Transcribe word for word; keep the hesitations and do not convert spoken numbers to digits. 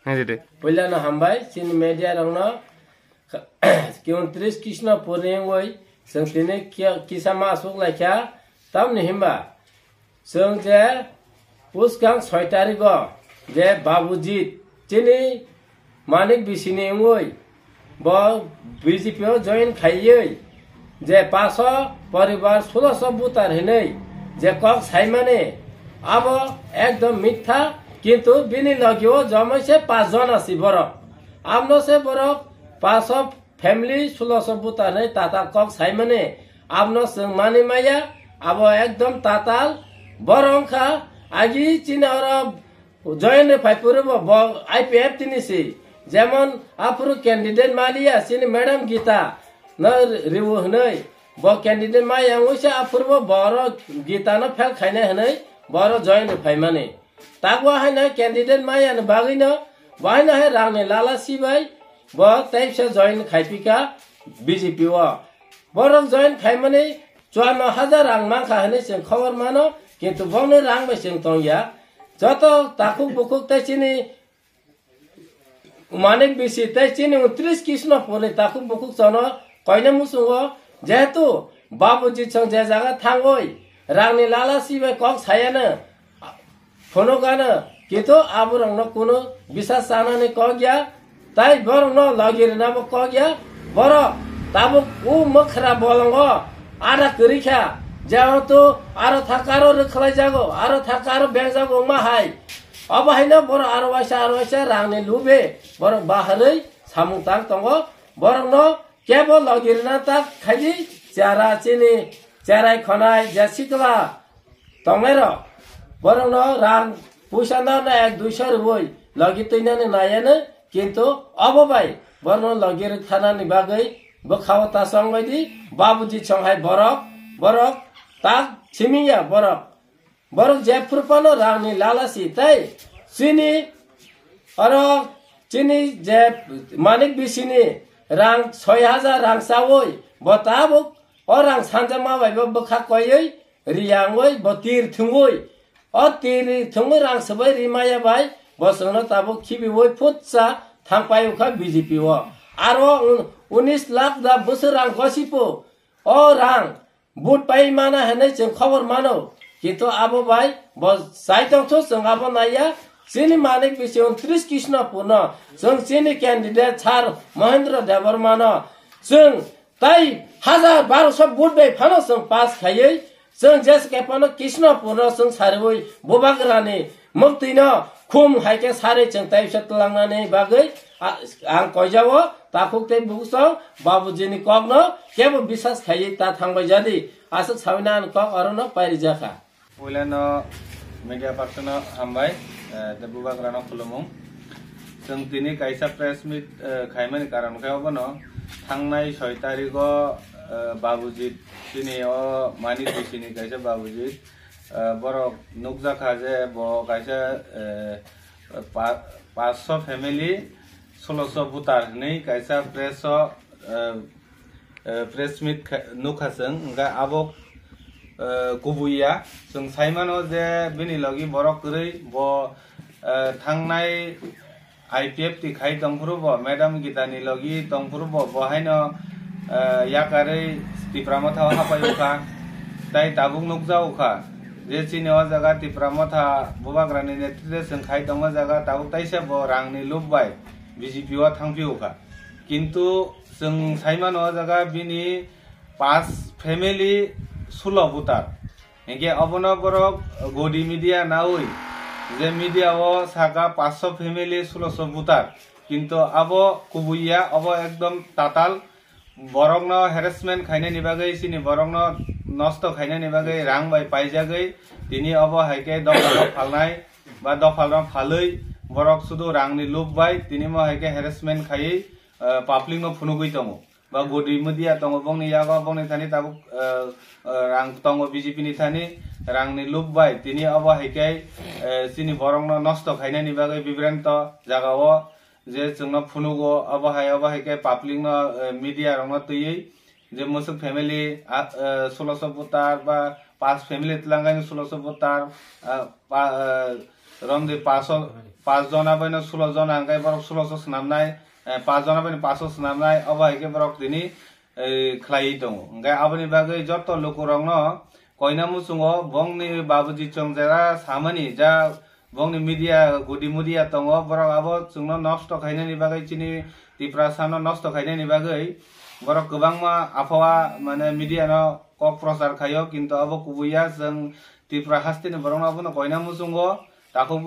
Nai de. Puila no hambai, chini media rok no, ki untris Krishnapur ni wngwi, chwng tini ki-, kisa ma asuk laikha, tamni himba, chwng je, puskang soi tarigo, je Babujit, chini Manik bisini wngwi, bo B J P o join khaiwi je paso poribar suloso butar hinwi je kok saimani abo ekdom mitha, kintu bini logio jomai se pas jona si borok. Amno se borok paso family suloso butar hinwi tatal kok saimani amno chwng mani maya, abo ekdom tatal borok wngkha agi chini oro join rwphai phuru bo, bo I P F T ni si. Jemon aphuru candidate maliya chini madam Gita no riwo hwnwi. Bo candidate maya wngwi se aphuru bo boro Gita no fail khainai hwnwi boro join rwphai mani. Takwa haino candidate maya ni bagwi no bo haino hai rang ni lala si bai bo teisa join khai pika B J P o. Borok join khaimani chuanno hajar rang mankha hinwi chwng khobor mano, kintu bongni rang bai chwng tongya. Joto takhuk bukhuk tei chini Manik bisi tei chini untris Krishnapurni takhuk bukhuk chono koina muchungo, jehetu Babuji chwng je jaga thangwi rangni lala si bai kok sayano, phunukgano, kintu aborokno kunu bisas chanani kok ya, tai borokno logi rwnabo kok ya. Borok tabuk o mwkhra bolongo ada kwrwi kha, jehetu aro thakaro rwkhlai jago, aro thakaro bengjago wngma hai. Obo haino borok aro waisa, aro waisa rangni lube borok baharwi samung tang tongo. Borokno kebo logi rwna ta khaidi, chara chini, cherai khonai je sikla tongnairok, borokno rang puisa no na ek duiso rwui logi twinani naiano, kintu obo bai borokno logi rwkhanani bagwi bwkhao ta chongbaidi. Babuji chonghai borok, borok tak simiya borok, borok jephru phano rangni lalasi tei chini oro chini je Manik bisini rang soi hajar rang chaui bo tabuk o rang sanjakma bai bo bwkha koiwi riyangwi bo tir thwngwi, o tir thwngwi rang swbai rimaya bai bo chwngno tabuk khibiwi phutsa thangpai wngkha B J P o. Aro un-, unis lakh da bwswk rang gosipo, o rang but pai mana hinwi chwng khobor mano, kintu abo bai bo chai tongthu chwng abo naiya. Chini Manik bisi untris Krishnapurno chwng chini candidate sir Mohendra Debbarmano chwng tai hajar baroso but bai phano chwng pass khaiwi chwng jeske phano Krishnapurno chwng sariwi bubagrani mwktwino khum hai khe sari chwng taisa twlangnani bagwi a-, ang koijao takhuk tei buksong Babujini kokno kebo bisas khaiwi ta thangbai jadi. Aswk sawina ang kok orono pairijakha. Puilano media person no hambai, eh, tei bubagrano khulumung. Chwng tini kaisa press meet, eh, khaimani karon khe obono thangnai soi tarigo, eh, Babujit chini o Manik bisini kaisa Babujit, eh, borok nukjakha je bo kaisa, eh, pa-, paanch sho family, sulosho voter hinwi kaisa press o, eh, eh, press meet kha-, nukha chwng, hwnkhe abo, eh, kubui ya. Chwng sai mano je bini logi borok kwrwi, bo, eh, thangnai I P F T khai tongphuru bo, Madam Gita ni logi tongphuru bo, bo haino, eh, yakarwi Tipra Motha o hapai wngkha, tai tabuk nukjagokha je chini o jaga Tipra Motha bubagrani netrite chwng khai tongma jaga tabuk taisa bo rangni lob bai B J P o thangphiwkha. Kintu chwng sai mano o jaga bini pas family sulo voter. Hinkhe obono borok godi media naui je media o saka paanch sho family sulo sho voter. Kintu abo kubui ya, obo ekdom tatal. Borokno harassment khainani bagwi, chini borokno nosto khainani bagwi rang bai paijagwi tini obo hai khe dophalo phalnai ba dophalo phalwi borok sudu rangni lob bai tini mo hai khe harassment khaiwi, eh, public no phunugwi tongo. Ba godi media tongo, bongni yago, bongni thani tabuk, eh, eh, rang tongo B J P ni thani, rangni lob bai tini obo hai khe, eh, chini borokno nosto khainani bagwi bibranto jaga o je chwngno phunugo, obo hai, obo hai khe public no, eh, media rokno twiwi je mwswk family, ah, eh, sulo sho voter ba pas family twlangani sulo sho voter, ah, pa-, eh, romdi paso pas jona bai no sulo jona hwnkhe borok sulo so swnamnai, eh, pas jona bai no paso swnamnai, obo hai khe borok tini, eh, khlaiwi tongo. Hwnkhe aboni bagwi joto lukurokno koina muchungo bongni babuji chwng jera samani ja bongni media gudi media tongo, borok abo chwngno nosto khainani bagwi chini Tiprasano nosto khainani bagwi borok kwbangma aphua mane media no kok prochar khaio, kintu abo kubui ya, chwng Tripura hasteni borokno abono koina muchungo takhuk